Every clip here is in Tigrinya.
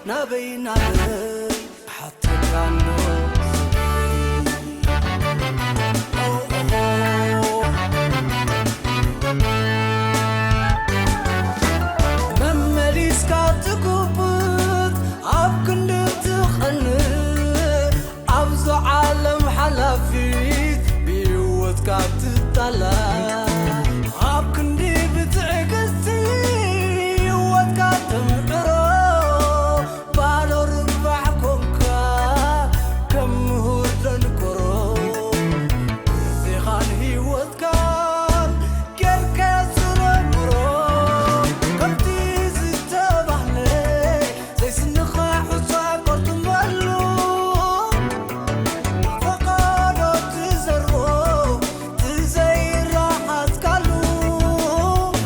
ናበይ ናበይ ሓተካ ኣሎ መመሊስካ ትጉብጥ ኣብ ክንዲ ትቐንእ ኣብዛ ዓለም ሓላፊት ብህይወትካ ትጣላ ኣብ ክንዲ ብትዕግስቲ ህይወትካ ተምዕሮ ባዶ ርባሕ ኮንካ ከም ምሁር ደንቆሮ ግዜኻን ህይወትካን ጌርካ ስረምሮ ከምቲ ዝተባህለ ዘይስንኻ ሑጻ ቆርጥመሉ ፈቃዶ ትዘርቦ ትዘይረሓጽካሉ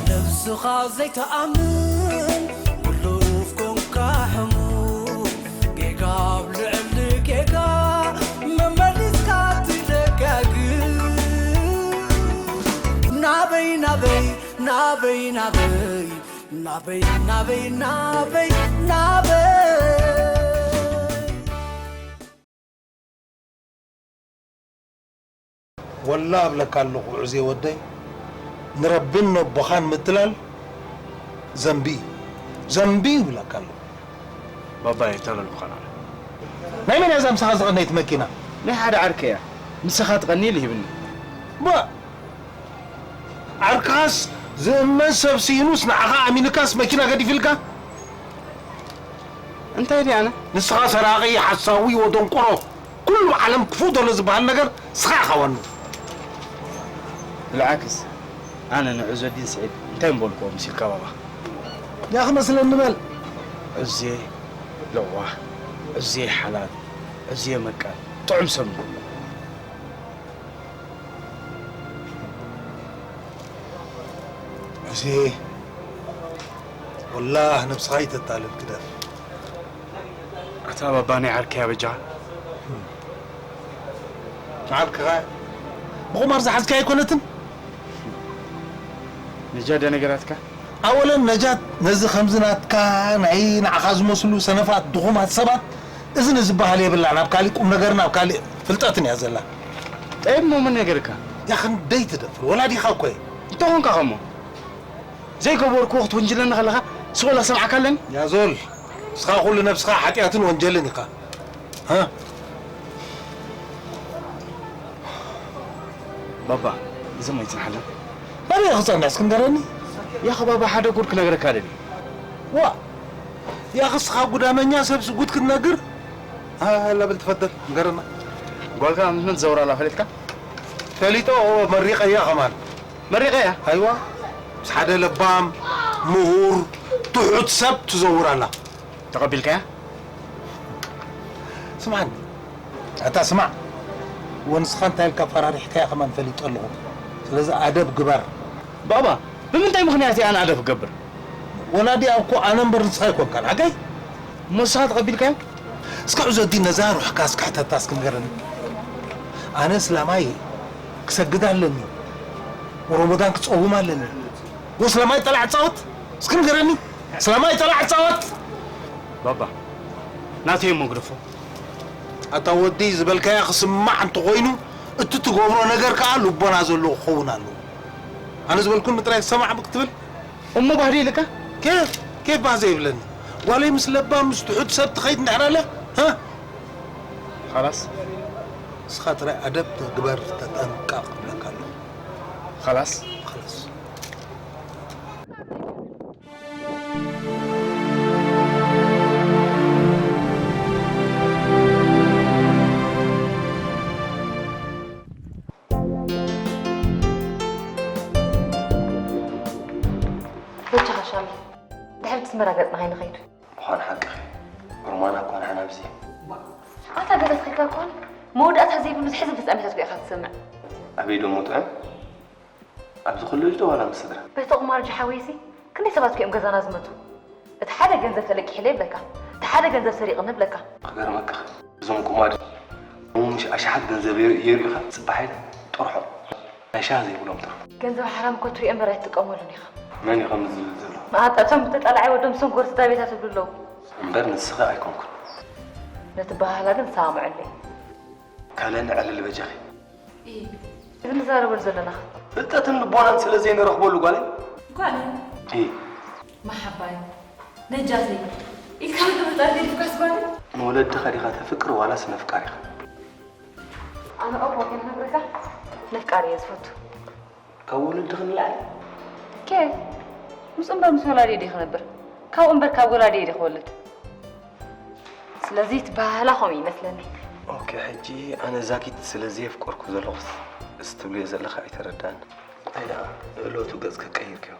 ነብስኻ ዘይተኣምን ውሉፍ ኮንካ ሕሙም ጌጋ ኣብ ልዕሊ ጌጋ መመሊስካ ትደጋግም ናበይ ናበይ ናበይ ናበይ ናበይ ናበይ ናበይ ናበይ ወላ እብለካ ኣለኹ ዕዜ ወደይ፣ ንረብን ነቦኻን ምትላል ዘንቢ እዩ። ዘንቢ እዩ እብለካ ኣለኹ። ባባ ኣይታለልኩኻን ኣነ። ናይ መን እያ እዛ ምሳኻ ዝቐነየት መኪና? ናይ ሓደ ዓርከይ እያ። ንስኻ ትቐኒ ኢሉ ሂብኒ። ባ ዓርክኻስ ዝእመን ሰብ ስኢኑስ ንዓኻ ኣሚኑካስ መኪና ገዲፍልካ? እንታይ ድየ ኣነ? ንስኻ ሰራቒ፣ ሓሳዊ፣ ወደንቆሮ። ኩሉ ዓለም ክፉእ ዘሎ ዝበሃል ነገር ንስኻ ኢኻ ዋንኡ። ብልዓክስ ኣነ ንዑዘዲን ስዒድ እንታይ ምበልክዎ መሲልካ ባባ? ያኺ መስለኒ በል። ዕዜ ለዋህ፣ ዕዜ ሓላል፣ ዕዜ መቃል፣ ጥዑም ሰብ ምበልክዎ። ዕዜ ወላህ ነብስኻ ኣይተታልል ግደፍ። ኣታ ባባ ናይ ዓርከይ ኣበጃ። ንዓልክኻ ብቑማር ዝሓዝካ ኣይኮነትን? ነጃ ድያ ነገራትካ? ኣወለን ነጃት ነዚ ከምዚ ናትካ ናይ ንዓኻ ዝመስሉ ሰነፋት ድኹማት ሰባት እዝኒ ዝበሃል የብላን። ኣብ ካሊእ ቁም ነገርን ኣብ ካሊእ ፍልጠትን እያ ዘላ። ጠይብ እሞ መን ነገርካ? ያ ክንደይ ትደፍር ወላዲኻ እኮ እየ። እንተኾንካ ኸሞ ዘይገበርክዎ ክትወንጅለኒ ከለኻ ስቕ ኢለ ክሰምዓካ ኣለኒ? ያዞል ንስኻ ኩሉ ነብስኻ ሓጢኣትን ወንጀልን ኢኻ። ባባ እዞም ኣይጽንሓለን። ናበይ ኢኻ ክጸንሕ እስኪ ንገረኒ። ያኸ ባባ ሓደ ጉድ ክነግረካ ደልየ። ዋ ያኸ እስኻ ጉዳመኛ ሰብሲ ጉድ ክትነግር? ሃላ በል ተፈደል ንገረና። ጓልካ ምስ መን ትዘውር ኣላ ፈሊጥካ? ፈሊጦ መሪቐያ ከማን። መሪቐያ? ኣይዋ ምስ ሓደ ለባም ምሁር ትሑት ሰብ ትዘውር ኣላ። ተቐቢልካያ? ስምዓኒ ኣታ ስማዕ ወንስኻ እንታይ ኢልካ ፈራሪሕካያ ከማን ፈሊጦ ኣለኹ። ስለዚ ኣደብ ግበር። ባባ ብምንታይ ምኽንያት እየ ኣነ ኣደብ ክገብር? ወላዲ ኣኮ ኣነ እምበር ንስኻ ኣይኮንካን ሓቀይ? እሞ ንስኻ ተቐቢልካዮ? እስከ ዑዘዲ ነዛ ሩሕካ እስከ ሕተታ እስኪ ንገረኒ። ኣነ እስላማይ ክሰግድ ኣለኒ፣ ወረመዳን ክጸውም ኣለኒ። ወስላማይ ጠላዕ ጻወት እስኪ ንገረኒ። እስላማይ ጠላዕ ጻወት። ባባ ናተይ እሞ ግደፎ። ኣታ ወዲ ዝበልካያ ክስማዕ እንተኾይኑ እቲ ትገብሮ ነገር ከኣ ልቦና ዘለዎ ክኸውን ኣለዎ። ኣነ ዝበልኩኒ ጥራይ ክሰማዕ ክትብል እሞ ባህዲ ኢልካ? ኬፍ ኬፍ ባህ ዘይብለኒ ጓለይ ምስ ለባም ምስ ትሑት ሰብ ትኸይድ እንድሕር ኣለ ሃ خلاص ንስኻ ጥራይ ኣደብ ግበር ተጠንቀቕ እብለካ ኣለኹ خلاص خلاص በጃኻ ሻሚ፣ ድሕሪ እቲ ዝመራገጽና ከይንኸይድ። ምዃን ሓቅኺ። ሮማና እኳ ንዓና ኣብዚ። ኣታ ገዛ ትኸድካ እኳ መወዳእታ ዘይብሉ ዝሕዝን ፍጻሜታት እኮ ኢኻ ትሰምዕ። ኣበይ ዶ ምውጥዑ? ኣብዚ ኩሉ ልጅ ዶ ዋላ ምስ ስድራ? በቲ ቁማርጂ ሓወይሲ ክንደይ ሰባት እዮም ገዛና ዝመቱ? እቲ ሓደ ገንዘብ ተለቂሕለይ ይብለካ፣ እቲ ሓደ ገንዘብ ሰሪቕኒ ይብለካ። ክገርመካ እዞም ቁማር ሎሚ ምሽ ኣሽሓት ገንዘብ የርእዩኻ፣ ጽባሕ ኢለ ጥርሖም ናይ ሻሂ ዘይብሎም ትርፉ። ገንዘብ ሓራም እኮ ትሪኦ እምበር ኣይትጥቀመሉን ኢኻ። መን እዩ ከምዚ ዝብል ዘሎ? መኣጣ እቶም ብተጣላዓይ ወዶም ሰንኮር ስድራ ቤታ ትብሉ ኣለዉ። እምበር ንስኺ ኣይኮንኩን። ነቲ በሃላ ግን ሰማምዐለይ። ካልእ ንዕልል በጃኺ። እዚ ንዛረበሉ ዘለና ፍልጠትን ልቦናን ስለ ዘይንረኽበሉ ጓለይ። ጓለይ። እይ። መሓባይ ነጃተይ ኢልካ ምግብጣ ገዲፍካስ ጓለይ። ንወለድኻ ዲኻ ተፍቅር ዋላስ ነፍቃር ኢኻ? ኣነ ኦቦ ከይነግረካ ነፍቃር እየ ዝፈቱ። ካብ ወለድኺ ንላዕሊ? ኬፍ ምስኡ እምበር ምስ ወላዲየ ድየ ክነብር? ካብኡ እምበር ካብ ወላዲየ ድየ ክወልድ? ስለዚ እቲ በሃላ ከምኡ ይመስለኒ። ኦኬ፣ ሕጂ ኣነ ዛኪት ስለ ዘየፍቀርኩ ዘለኹስ እዚ ትብልዮ ዘለኻ ኣይተረዳእን። እንታይ ደኣ እለቱ ገጽ ከቀይርክዮ?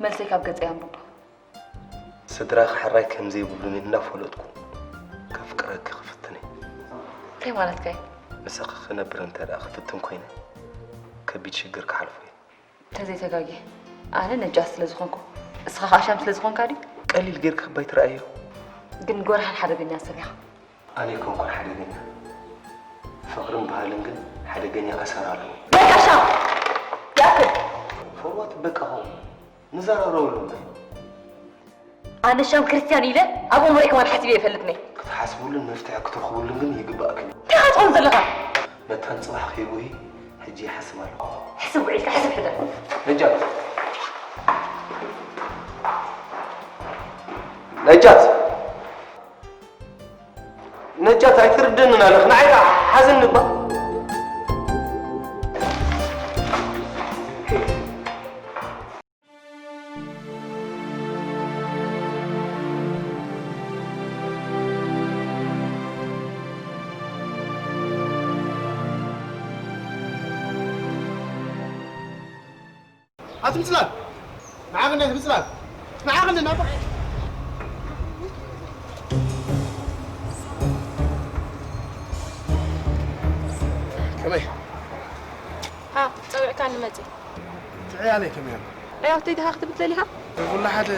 መልሰይ ካብ ገጸይ ኣንብቦ። ስድራኺ ሕራይ ከም ዘይብሉኒ እናፈለጥኩ ከፍቅረኪ ክፍትን እየ። እንታይ ማለትካ እዩ? ምሳኺ ክነብር እንተ ደኣ ክፍትን ኮይነ ከቢድ ሽግር ክሓልፎ እየ። እንተዘይተጋግየ ኣነ ነጃት ስለ ዝኾንኩ እስኻ ከዓ ሻም ስለ ዝኾንካ ድዩ? ቀሊል ጌርኪ ክባይ ትረኣዮ። ግን ጎርሓን ሓደገኛ ሰብ ኢኻ። ኣነ ኣይኮንኩን ሓደገኛ። ፍቕርን ባህልን ግን ሓደገኛ ኣሰር ኣለዎ። በቃ ሻም! ይኣክል! ፈርዋት በቃ ኸው ንዘራረበሉ እምበር። ኣነ ሻም ክርስትያን ኢለ ኣብ እምሮይ ከማን ሓሲበ ኣይፈልጥን እየ። ክትሓስብሉን መፍትሒ ክትረኽብሉን ግን ይግባእክን እዩ። እንታይ ኢኻ ትኸውን ዘለኻ? መታን ጽባሕ ከይጉሂ ሕጂ ይሓስብ ኣለኹ። ሕስብ ውዒልካ ሕስብ ሕደር። ነጃት! ነጃት! ነጃት ኣይትርድእንን ኣለኽ። ንዓይ ከኣ ሓዝኒ እባ። ኣቲ ምጽላል! ንዓኺ እንዳ ኣቲ ምጽላል! ንዓኺ እንዳ ናባ! ከመይ? ሃ፣ ጸዊዕካኒ መጺእ። ትዕያለይ ከመይ ኣሎ? ዕያውተይ ዲኻ ክትብል ደሊኻ? ኩሉ ሓደ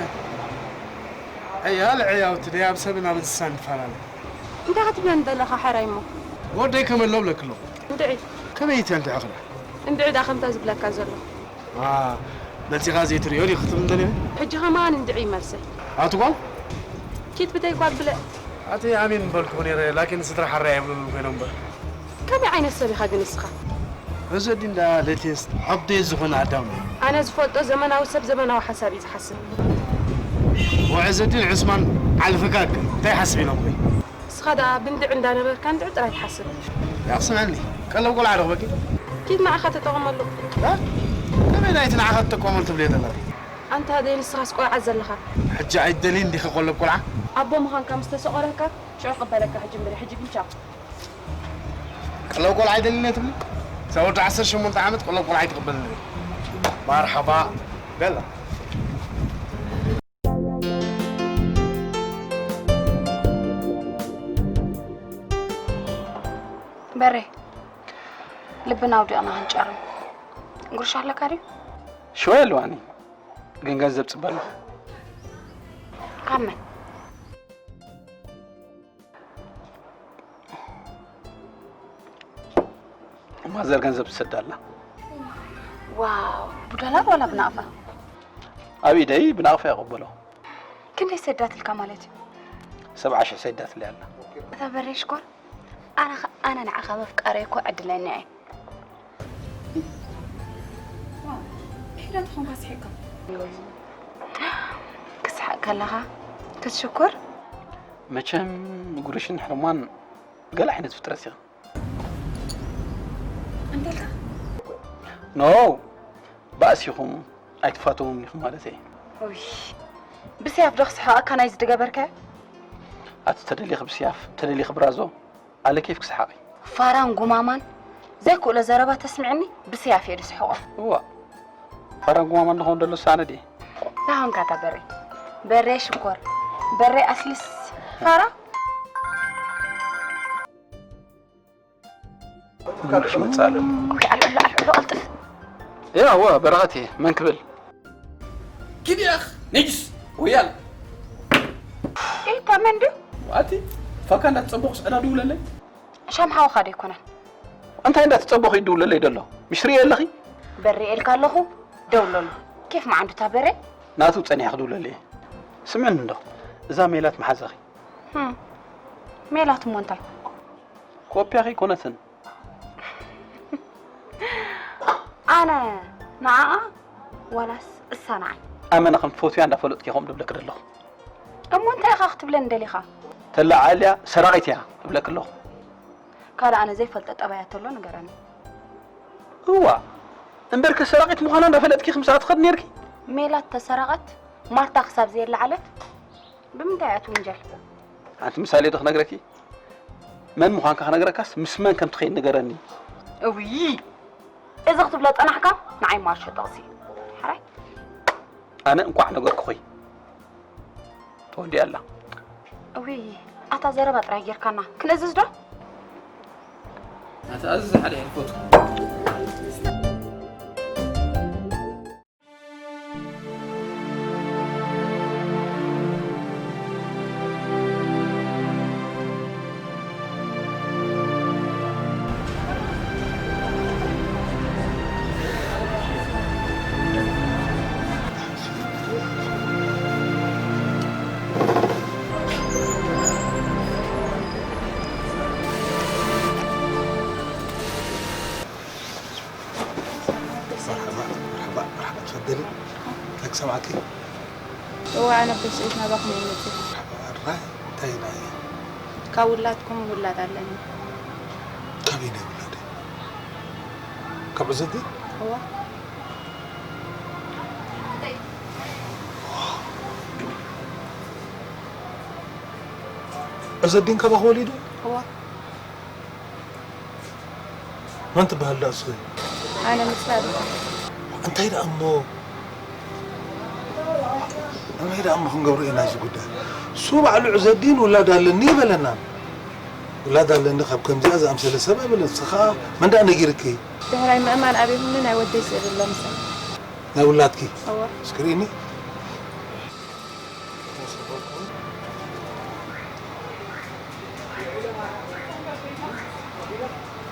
ዕያል ዕያውቲ ደይ ኣብ ሰብን ኣብ እንስሳን ይፈላለ። እንታይ ክትብለኒ ደለኻ ሓራይ እሞ? ወደይ ከመሎ ብለኪ ኣለኹ። እንድዒ። ከመይ ኢትያ እንድዒ ክላ? እንድዒ ደኣ ከምታ ዝብለካ ዘለኹ። ዋ፣ መጺኻ ዘይትርእዮ ዲኺ ክትብል ደልዮ? ሕጂ ከማን እንድዒ እዩ መልሰይ። ኣቲ ጓል? ኪድ ብደይ ጓል ብለ። ኣቲ ኣሜን ምበልኩኺ ነይረ፣ ላኪን ስድራ ሓራይ ኣይብሉሉን ኮይኖም እምበር። ከመይ ዓይነት ሰብ ኢኻ ግን ንስኻ? እዚ ኣዲ እንዳ ሌቴስት ኣፕዴት ዝኾነ ኣዳም እዩ። ኣነ ዝፈልጦ ዘመናዊ ሰብ ዘመናዊ ሓሳብ እዩ ዝሓስብ። ወዐዘዲን ዑስማን ዓልፍካ እከ እንታይ ሓስብ ኢሎም ወይ? ንስኻ ደኣ ብንድዒ እንዳነበርካ እንድዒ ጥራይ ትሓስብ። ያኽ ስምዕኒ፣ ቀለብ ቆልዓ ዶ ክበኪ? ኪድ ንዓኻ ተጠቐመሉ። እ? ከመይ ናይቲ ንዓኻ ትጥቀመሉ ትብልዮ ዘለኺ? ኣንታ ደይ ንስኻስ ቆልዓ ዘለኻ? ሕጂ ኣይደልይን ዲኺ ቀለብ ቆልዓ? ኣቦ ምዃንካ ምስ ተሰቖረካ ሽዑ ክቕበለካ ሕጂ እምበሪ ሕጂ ግን ቻው። ቀለብ ቆልዓ ኣይደልን እየ ትብሊ? እዛ ወዲ ዓሰርተ ሸሞንተ ዓመት ቀለብ ቆልዓ ኣይትቕበልን እየ። መርሓባ ቤላ። በሬ ልብና ኣውዲቕና ክንጨርም ጉርሻ ኣለካ ድዩ? ሽወ የለዋኒ ግን ገንዘብ ጽበ ኣለኹ። ካብ መን? ማዘር ገንዘብ ትሰድ ኣላ። ዋው፣ ብዶላር ዋላ ብናቕፋ? ኣብ ኢደይ ብናቕፋ ይቕበሎ። ክንደይ ሰዳትልካ ማለት እዩ? ሰብዓ ሽሕ ሰዳትለይ ኣላ። እታ በሬ ሽኮር፣ ኣነ ኸ ኣነ ንዓኻ ምፍቃረይ እኮ ዕድለኛ እየ። ምሕረት ኾንካ ስሒቅካ። ክስሓቅ ከለኻ ክትሽኩር? መቸም ጉርሽን ሕርማን ገለ ዓይነት ፍጥረት ኢኽን። እንተልካ ኖ ባእሲኹም ኣይትፋተዉን ኢኹም ማለት እየ። ኡይ ብስያፍ ዶ ክስሕቐካ ናይዚ ዝገበርካዮ? ኣቲ ተደሊኺ ብስያፍ ተደሊኺ ብራዞ ኣለ ኬፍ ክስሓቕ እዩ። ፋራን ጉማማን ዘይክእሎ ዘረባ ተስምዕኒ ብስያፍ እየ ዝስሕቖ። እዋ ፋራን ጉማማን ንኸውን ደሎ ሳነ ድየ? ናሆንካ እታ በሬ በሬ ሽኮር በሬ ኣስልስ ፋራ ትንሽ መጻለ። ኣልዕሎ ኣልዕሎ ቀልጥፍ። ያወ በረኸት እየ መን ክብል ኪድያኽ ነጅስ ወያል ኢታ መን ድዩ? ኣቲ ፋካ እንዳተጸበኹስ ዕዳ ድውለለይ። ሻም ሓውኻ ዶ ኣይኮነን? እንታይ እንዳተጸበኹ ይድውለለይ ደሎ? ምሽ ትርእዮ ኣለኺ? በሬ ኤልካ ኣለኹ ደውለሉ። ኬፍ መዓንዱታ በሬ? ናቱ ጸኒሐ ክድውለለይ። ስምዕኒ እንዶ፣ እዛ ሜላት መሓዛኺ። ህም፣ ሜላት እሞ እንታይ? ኮፒያኺ ኣይኮነትን። ኣነ ንዓኣ ዋላስ እሳ ንዓይ? ኣመና ከም ትፈትውያ እንዳፈለጥኪ ከምኡ ድብለኪ ደለኹ። እሞ እንታይ ኢኻ ክትብለኒ ደሊኻ? ተለዓዕልያ ሰራቒት እያ እብለኪ ኣለኹ። ካልእ ኣነ ዘይፈልጦ ጠባያ ተሎ ንገረኒ። እዋ፣ እምበርከ ሰራቒት ምዃና እንዳፈለጥኪ ከምስኣ ትኸዲ ነይርኪ። ሜላት ተሰረቐት፣ ማርታ ክሳብ ዘየለዓለት ብምንታይ እያ ትውንጀል? ሓንቲ ምሳሌ ዶ ክነግረኪ? መን ምዃንካ ክነግረካስ ምስ መን ከም ትኸይድ ንገረኒ። እውይ! እዚ ክትብሎ ጸናሕካ ንዓይ ማርሾ ጠቕሲ። ሓራይ? ኣነ እንቋዕ ነገርኩኺ። ተወዲኣ ኣላ። እውይ! ኣታ ዘረባ ጥራይ ጌርካና። ክንእዝዝ ዶ? ኣታ ኣዝዝ ሓደ ሕልፈቱ። መርሓባ፣ መርሓባ፣ መርሓባ፣ ተፈደሊ። እንታይ ክሰምዓኪ? እዋ፣ ኣነ ብስኢት ናባኹም እየ መጺእ። መርሓባ፣ ኣራይ፣ እንታይ ኢላ እያ? ካብ ውላድኩም ውላድ ኣለኒ። ካበይ ናይ ውላደይ? ካብ ዕዘቲ? እዋ። ዕዘዲን ካባኺ ወሊዱ? እዋ። መን ትበሃል ደኣ እስኺ? ኣነ ምጽላል። እንታይ ደኣ እሞ? እንታይ ደኣ እሞ ክንገብሮ ኢና እዚ ጉዳይ? እሱ ባዕሉ ዕዘዲን ውላድ ኣለኒ ይበለና። ውላድ ኣለኒ ካብ ከምዚኣ ዝኣምሰለ ሰብ ኣይበለን። ንስኻ መን ደኣ ነጊርኪ? ድሕራይ ምእማን ኣቢኹምኒ ናይ ወደይ ስእሊ ኣሎ ምሳይ። ናይ ውላድኪ? እወ። እስኪ ርኢኒ።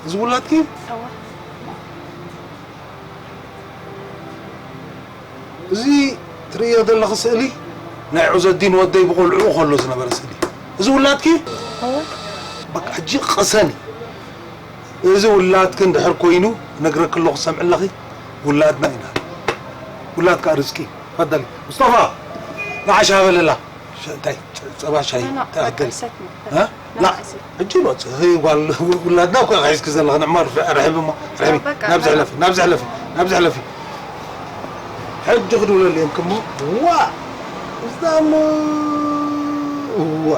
እዚ ውላድኪ? እወ። እዚ ትርእዮ ዘለኺ ስእሊ ናይ ዑዘዲን ወደይ ብቆልዕኡ ከሎ ዝነበረ ስእሊ። እዚ ውላድኪ? እወ። በቃ ሕጂ ቅሰኒ። እዚ ውላድኪ እንድሕር ኮይኑ ነግረኪ ኣለኹ፣ ሰምዒ ኣለኺ? ውላድና ኢና። ውላድ ከዓ ርዝቂ። ፈደሊ። ሙስጠፋ፣ ንዓ ሻሂ በለላ። ሸ-፣ እንታይ? ጸ-፣ ጸባ ሻሂ። ኖ፣ ኖ፣ እንታይ በቃ ኣገል? ይሰትም። እ? ኖ፣ ላ፣ ይሰትም። ሕጂ መጽእ። ህይ ጓል ውላድና እኮ ኢኻ ሒዝኪ ዘለኻ። ንዕማ ርሕ-፣ ርሕቢ እሞ፣ ርሕቢ። በቃ፣ ናብዚ በቃ። ሕለፊ፣ ናብዚ ሕለፊ፣ ናብዚ ሕለፊ። ሕጂ ክድውለሉ እዮም ክሞ። ዋ! እዛ እሞ፣ ዋ!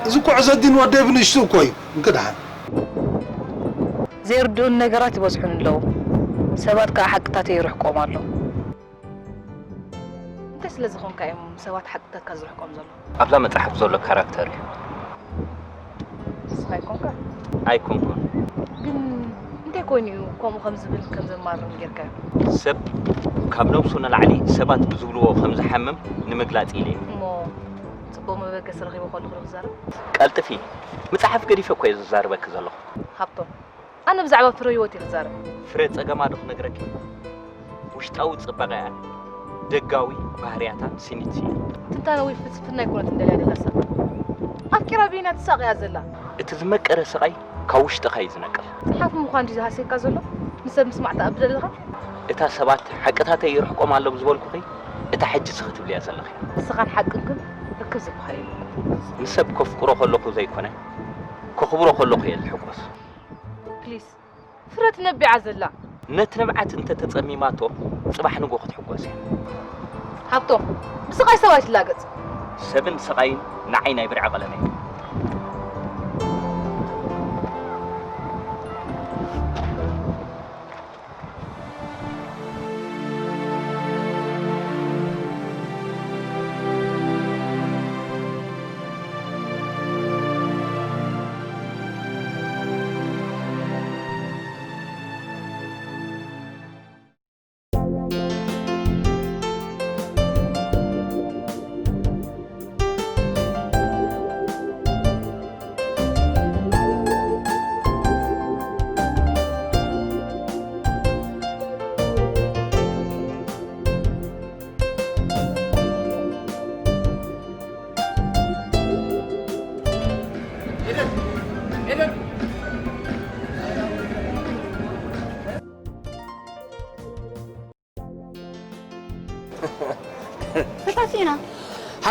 እዚ እኮ ዕዘዲን ወደይ ብንእሽቱ እኮ እዩ። እንክድሓን። ዘይርድኡኒ ነገራት ይበዝሑኒ ኣለዉ። ሰባት ከኣ ሓቅታተይ ይርሕቆም ኣሎ። እንታይ ስለ ዝኾንካ እዮም ሰባት ሓቅታትካ ዝርሕቆም ዘሎ? ኣብዛ መጽሓፍ ዘሎ ካራክተር እዩ። ንስኻ ኣይኮንካ? ኣይኮንኩን። ግን እንታይ ኮይኑ እዩ ከምኡ ከም ዝብል ከም ዘማርር ጌርካዮ? ሰብ ካብ ነብሱ ንላዕሊ ሰባት ብዝብልዎ ከም ዝሓምም ንምግላጽ ኢለ እየ። እሞ ጽቡቕ መበገሲ ረኺበ ከለኹ ዶ ክዛረብ? ቀልጥፊ፣ መጽሓፍ ገዲፈ እኮ እየ ዝዛረበኪ ዘለኹ። ሃብቶም፣ ኣነ ብዛዕባ ፍረ ህይወት እየ ዝዛረብ። ፍረ ጸገማ ዶ ክነግረኪ? ውሽጣዊ ጽባቐኣ፣ ደጋዊ ባህርያታ ስኒት እዩ። ትንታነ ወይ ፍልስፍና ኣይኮነትን ደልያ ደላ እሳ። ኣፍቂራ በይና ትሳቐያ ዘላ። እቲ ዝመቀረ ስቓይ ካብ ውሽጥኻ እዩ ዝነቅል። ጸሓፊ ምዃን ድዩ ዝሃስየካ ዘሎ? ንሰብ ምስማዕ ትኣቢ ዘለኻ? እታ ሰባት ሓቅታተይ ይርሕቆም ኣለዉ ዝበልኩኺ፣ እታ ሕጂ ስኺ ትብልያ ዘለኺ። ንስኻን ሓቅን ግን ርክብ ዝበሃል የብሉን። ንሰብ ከፍቅሮ ከለኹ ዘይኮነ፣ ከኽብሮ ከለኹ እየ ዝሕጎስ። ፕሊስ፣ ፍረ ትነቢዓ ዘላ። ነቲ ንብዓት እንተ ተጸሚማቶ፣ ጽባሕ ንግሆ ክትሕጎስ እያ። ሃብቶም፣ ብስቓይ ሰብ ኣይትላገጽ። ሰብን ስቓይን ንዓይ ናይ ብርዒ ቀለመይ እዩ።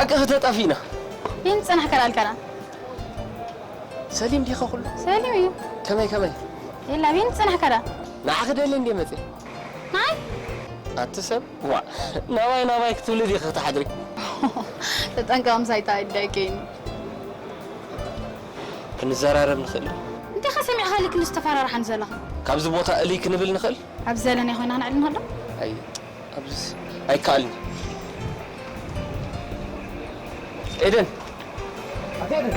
ኣቅፍ ተጠፊና። ይን ጽናሕ ከላልከና። ሰሊም ዲኻ ኩሉ? ሰሊም እዩ። ከመይ ከመይ? የላ፣ ቢን ጽናሕ ከዳ። ንዓኺ ደሊ እንዴ መጽእ? ናይ? ኣቲ ሰብ፣ ዋ፣ ናባይ ናባይ ክትብሊ ዲኺ ክትሓድሪ? ተጠንቀቕ፣ ምሳይ እንታይ እንዳይከይኒ። ክንዘራረብ ንኽእል። እንታይ ኸ ሰሚዕኻ ልክ ንዝተፈራርሓን ዘለኻ? ካብዚ ቦታ እልይ ክንብል ንኽእል? ኣብ ዘለና ኮይና ነዕሊ ንኸዶ? ኣይ፣ ኣብዚስ ኣይከኣልን። ኤደን፣ ኣቲ ኤደን።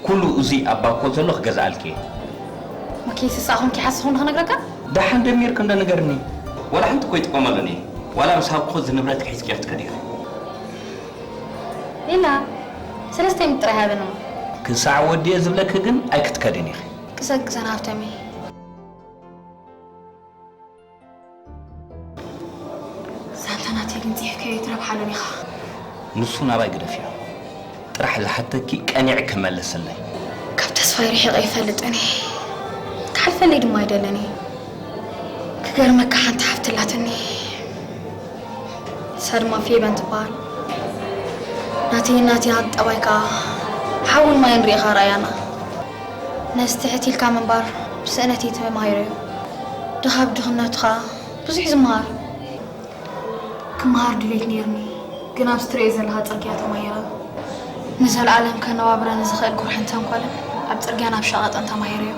ኩሉ እዚ ኣብ ባኮ ዘሎ ክገዝኣልኪ እየ። መኪ ስሳ ኹን ኪሓስ ኹን ክነግረካ? ደሓን ደሚርክ እንደ ንገርኒ። ዋላ ሓንቲ እኮ ይጥቀመሉን እየ። ዋላ ምስ ሃብኩ እዚ ንብረት ክሒዝኪ ክትከዲ ኢኺ። ኢላ ሰለስተ ሚእቲ ጥራይ ሃበኒ። ክሳዕ ወዲየ ዝብለኪ ግን ኣይክትከድን ኢኺ። ቅሰን ቅሰን ሃብተመይ። ሳንታ ናተይ ግን ጽሒፍካዮ ኣይትረብሓሉን ኢኻ። ንሱ ናባይ ግደፍዮ። ጥራሕ ዝሓተኪ ቀኒዕ ክመልስለይ። ካብ ተስፋይ ርሒቐ ኣይፈልጥን እየ። ክሓልፈለይ ድማ ኣይደልን እየ። ክገርመካ ሓንቲ ሓፍቲ ኣላትኒ። ንሳ ድማ ፌበን ትበሃል። ናተይን ናተይን ጠባይ ከኣ ሓውን ማይን ርኢኻ ረኣያና። ነዚ ትሕት ኢልካ ምንባር ብስእነት እዩ ተማሂረዮ። ድኻ ብድኽነቱ ኸኣ ብዙሕ ዝመሃር። ክመሃር ድሌት ነይርኒ፣ ግን ኣብዚ ትርእዮ ዘለኻ ጽርግያ ተማሂረ። ንዘለኣለም ከነባብረኒ ዝኽእል ጉርሕን ተንኮልን ኣብ ጽርግያን ኣብ ሸቐጥን ተማሂረዮ።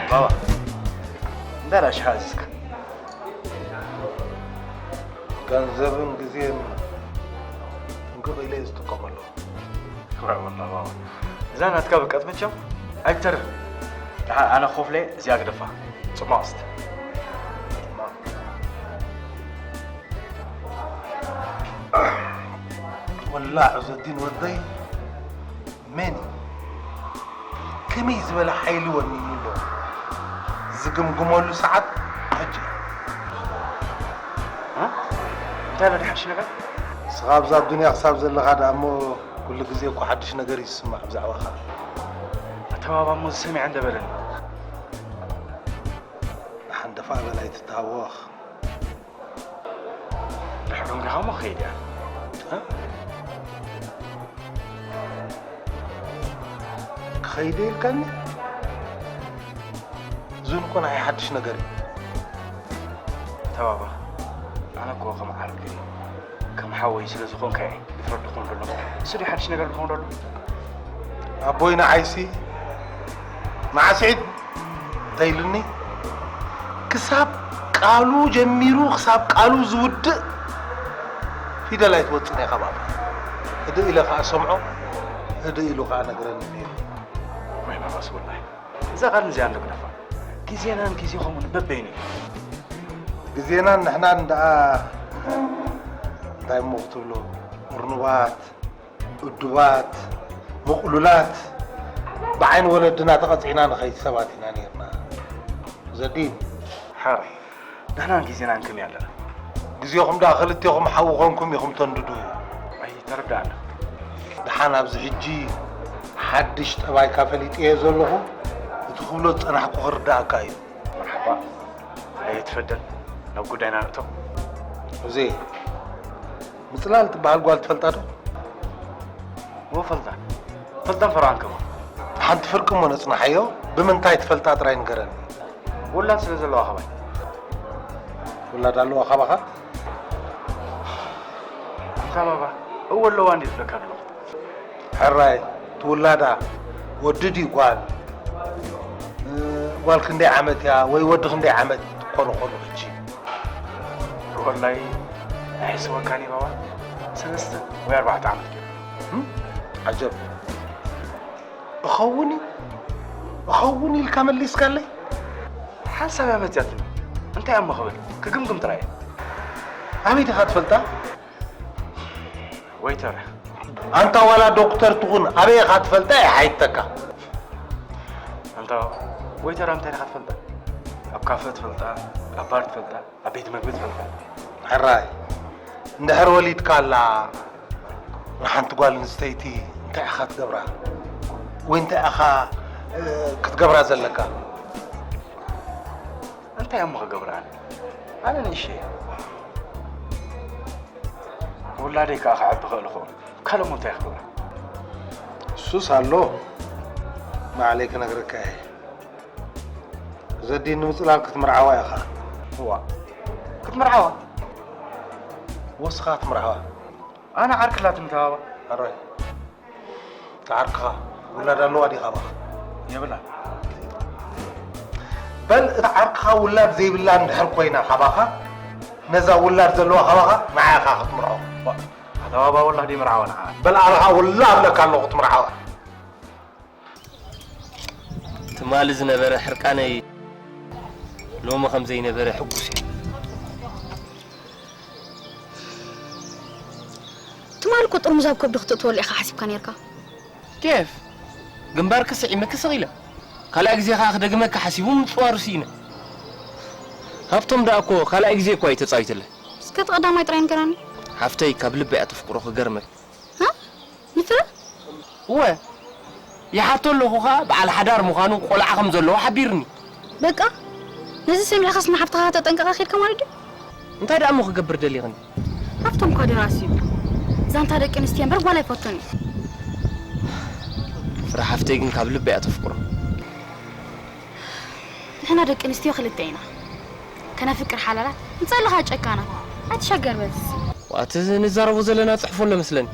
ባባ፣ እንታይ ደኣ ሽሓ ኣዚዝካ? ገንዘብን ግዜን ጥንቅቕ ኢለ እየ ዝጥቀመሉ። ክብረ ወላ ባባ። እዛ ናትካ ብቀት መቸም ኣይትተርፍን። ደሓር ኣነ ኮፍለ እዚኣ ግደፋ። ጽማቕስት። ወላ ዑዘዲን ወደይ መን እዩ? ከመይ ዝበለ ሓይሊ ወኒኑ ኣሎ? ዝግምግመሉ ሰዓት ሕጂ እዩ። እ? እንታይ ኣሎ ሓድሽ ነገር? ንስኻ ኣብዛ ኣዱንያ ክሳብ ዘለኻ ደኣ እሞ ኩሉ ግዜ እኮ ሓድሽ ነገር እዩ ዝስማዕ ብዛዕባኻ። ኣተባባ እሞ ዝሰሚዐ እንደ በለኒ። ደሓን ደፋ በል ኣይትታወኽ። ድሕሪ ዶንጋኻ እሞ ክኸይድ እያ። እ? ክኸይድ ኢልካኒ? እዙን እኮ ናይ ሓድሽ ነገር እዩ። ተባባ፣ ኣነ እኮ ከም ዓርክን ከም ሓወይ ስለ ዝኾንካ እየ ልፍረድ ክኾን ዘሎ። እሱ ድዩ ሓድሽ ነገር ልኾን ዘሎ? ኣቦይ ንዓይሲ መዓስ ዒድ እንተ ኢሉኒ፣ ክሳብ ቃሉ ጀሚሩ ክሳብ ቃሉ ዝውድእ ፊደል ኣይትወጽእን እያ ካብ ኣፉ። ህድእ ኢለ ከኣ ሰምዖ፣ ህድእ ኢሉ ከኣ ነግረኒ ነይሩ። ወይ መቐስ ወላሂ። እዛ ቃል እዚኣ እንዶ ግደፋ። ግዜናን ግዜኹምን በበይኑ እዩ። ግዜናን ንሕናን ደኣ እንታይ እሞ ክትብሎ፣ እርኑባት፣ እዱባት፣ ምቕሉላት፣ ብዓይኒ ወለድና ተቐጺዕና ንኸይድ ሰባት ኢና ነይርና። ዘዲን። ሓራይ፣ ንሕናን ግዜናን ከመይ ኣለና? ግዜኹም ደኣ ክልቴኹም ሓዊ ኾንኩም ኢኹም ተንድዱ። ኣይተረድኣና። ደሓን ኣብዚ ሕጂ ሓድሽ ጠባይካ ፈሊጠዮ ዘለኹ፣ እቲ ክብሎ ዝጸናሕኩ ክርድኣካ እዩ። መርሓባ። ኣይትፈደን፣ ናብ ጉዳይና ንእቶ። እዜ፣ ምጽላል ትበሃል ጓል ትፈልጣ ዶ? ወፈልጣ ፈልጣን ፈራን ከማ ሓንቲ ፍርቂ እሞ ነጽናሓዮ። ብምንታይ ትፈልጣ ጥራይ ንገረኒ። ውላድ ስለ ዘለዋ ካባይ። ውላድ ኣለዋ ካባኻ? እንታ ባባ፣ እወ ኣለዋ እንዲ ትብለካ ኣለኹ። ሕራይ ትውላዳ ወዲ ድዩ ጓል? እ፣ ጓል ክንደይ ዓመት እያ ወይ ወዲ ክንደይ ዓመት ኮኑ ኮኑ ሕጂ? ወላይ ኣይሕስወካን እዩ ባባ። ሰለስተ ወይ ኣርባዕተ ዓመት ገይሩ። እም? ዓጀብ። እኸውን እዩ? እኸውን ኢልካ መሊስካለይ? ሓንሳብ እያ መጽያትኒ። እንታይ እሞ ክብል? ክግምግም ጥራይ እየ። ኣበይ ዲኻ ትፈልጣ? ወይተር። ኣንታ ዋላ ዶክተር ትኹን ኣበይ ኢኻ ትፈልጣ እየ ሓይተካ። ኣንታ ወይተር እንታይ ኢኻ ትፈልጣ? ኣብ ካፈ ትፈልጣ፣ ኣብ ባር ትፈልጣ፣ ኣብ ቤት መግቢ ትፈልጣ። ሕራይ፣ እንድሕር ወሊድካ ኣላ ንሓንቲ ጓል ኣንስተይቲ እንታይ ኢኻ ትገብራ? ወይ እንታይ ኢኻ፣ እ፣ ክትገብራ ዘለካ? እንታይ እሞ ክገብራ? ኣነ ንእሽተይ እየ። ውላደይ ከኣ ከዕቢ ክእል እኹ። ካልእ እሞ እንታይ ክገብራ? እሱስ ኣሎ። ባዕለይ ክነግረካ እየ። ዘዲ ንምጽላል ክትምርዓዋ ኢኻ። እዋ። ክትምርዓዋ? ወስኻ ክትምርዓዋ። ኣነ ዓርኪ ኣላትኒ ተባባ። ኣሮይ። እታ ዓርክኻ ውላድ ኣለዋ ዲኻ ባኻ? የብላን። በል እታ ዓርክኻ ውላድ ዘይብላ እንድሕር ኮይና ካባኻ፣ ነዛ ውላድ ዘለዋ ካባኻ ንዓኻ ክትምርዖ። ዋ፣ ኣታ ባባ ወላሂ ደይምርዓዋ ንዓ። በል ኣባኻ ወላ ኣብለካ ኣለኹ ክትምርዓዋ። ትማሊ ዝነበረ ሕርቃነይ ሎሚ ከም ዘይነበረ ሕጉስ እየ። ትማሊ እኮ ጥርሙዝ ኣብ ከብዲ ክትእትወሉ ኢኻ ሓሲብካ ነይርካ። ኬፍ ግንባርኪ ስዒመኪ ስቕ ኢለ። ካልኣይ ግዜ ከኣ ክደግመኪ ሓሲቡ ምጽዋሩ ስኢነ። ሃብቶም ደኣ እኮ ካልኣይ ግዜ እኮ እዩ ተጻዊትለይ። እስከ እቲ ቀዳማይ ጥራይ ንገረኒ። ሓፍተይ ካብ ልቢ እያ ተፍቅሮ ክገርመኪ። ሃ? ንፍረ? እወ። ይሓቶ ኣለኹ ኸኣ በዓል ሓዳር ምዃኑ ቆልዓ ከም ዘለዎ ሓቢርኒ። በቃ? ነዚ ሰሚዕካስ ንሓፍትኻ ከተጠንቅቓ ኬድካ ማለት ድዩ? እንታይ ደኣ እሞ ክገብር ደሊኽኒ? ሃብቶም እኳ ደራሲ እዩ። ዛንታ ደቂ ኣንስትዮ እምበር ጓል ኣይፈቱን እዩ። ፍረ ሓፍተይ ግን ካብ ልቢ እያ ተፍቅሮ። ንሕና ደቂ ኣንስትዮ ክልተ ኢና። ከነፍቅር ሓላላት፣ ንጸልኻ ጨካናት። ኣይትሸገር በዚ። ዋቲ ንዛረቦ ዘለና ጽሕፎ ኣሎ መስለኒ።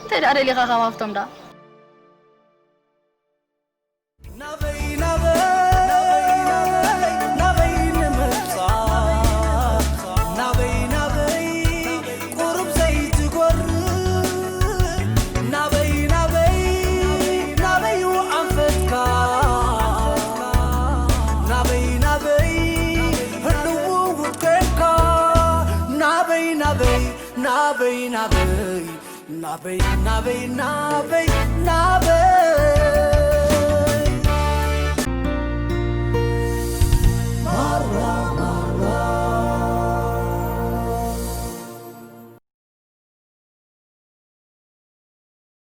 እንታይ ደኣ ደሊኻ ካብ ሃብቶም ደኣ? ናበይ ናበይ ናበይ ንምብጻሕ ናበይ ናበይ ቁሩብ ዘይትጎርር ናበይ ናበይ ናበይ ኣንፈትካ ናበይ ናበይ ህልው ውከልካ ናበይ ናበይ ናበይ ናበይ ናበይ ናበይ ናበይ ናበይ